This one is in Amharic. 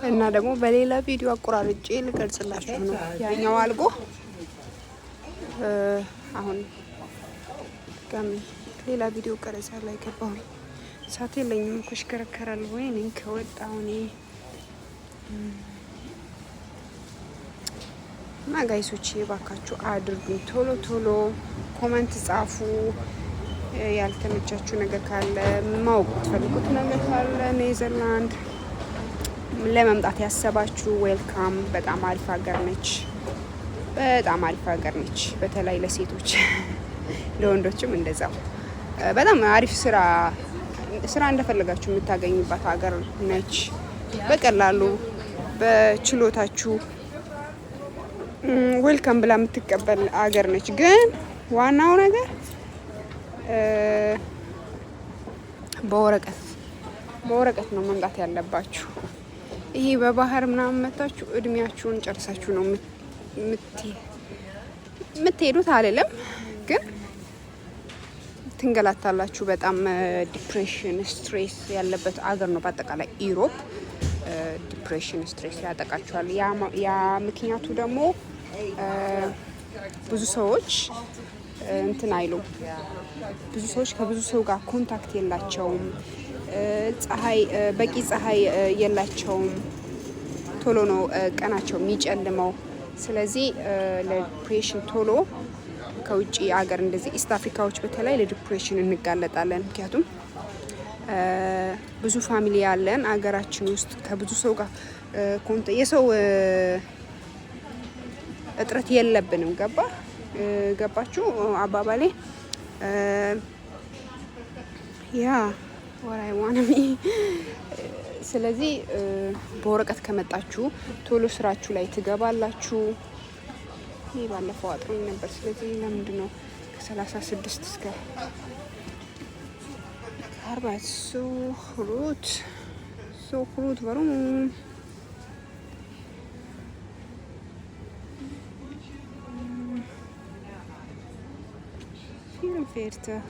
እና ደግሞ በሌላ ቪዲዮ አቆራርጬ ልገልጽላችሁ ነው። ያኛው አልቆ አሁን ድጋሚ ሌላ ቪዲዮ ቀረጻ ላይ ገባሁኝ። ሰዓት የለኝም እኮ እሽከረከራለሁ። ወይኔ ከወጣሁ እኔ። እና guys ኦች እባካችሁ አድርጉኝ፣ ቶሎ ቶሎ comment ጻፉ። ያልተመቻችሁ ነገር ካለ፣ ማወቅ የምትፈልጉት ነገር ካለ፣ ኔዘርላንድ ለመምጣት ያሰባችሁ welcome። በጣም አሪፍ ሀገር ነች። በጣም አሪፍ ሀገር ነች። በተለይ ለሴቶች፣ ለወንዶችም እንደዛው በጣም አሪፍ ስራ እንደፈለጋችሁ የምታገኙባት ሀገር ነች። በቀላሉ በችሎታችሁ welcome ብላ የምትቀበል ሀገር ነች። ግን ዋናው ነገር በወረቀት ነው መምጣት ያለባችሁ። ይሄ በባህር ምናምን መታችሁ እድሜያችሁን ጨርሳችሁ ነው የምትሄዱት አልልም፣ ግን ትንገላታላችሁ። በጣም depression፣ stress ያለበት አገር ነው። በአጠቃላይ Europe depression፣ stress ያጠቃችኋል። ያ ምክንያቱ ደግሞ ብዙ ሰዎች እንትን አይሉም። ብዙ ሰዎች ከብዙ ሰው ጋር contact የላቸውም። ፀሐይ፣ በቂ ፀሐይ የላቸውም። ቶሎ ነው ቀናቸው የሚጨልመው። ስለዚህ ለ depression ቶሎ ከውጭ ሀገር እንደዚህ East አፍሪካዎች በተለይ ለ depression እንጋለጣለን። ምክንያቱም ብዙ family ያለን አገራችን ውስጥ ከብዙ ሰው ጋር የሰው እጥረት የለብንም። ገባችሁ አባባሌ? Yeah, what I wanna be። ስለዚህ በወረቀት ከመጣችሁ ቶሎ ስራችሁ ላይ ትገባላችሁ። ይህ ባለፈው አጥሮኝ ነበር። ስለዚህ ለምንድን ነው ከ36 እስከ 40 zo groot, zo groot? Waarom? 44.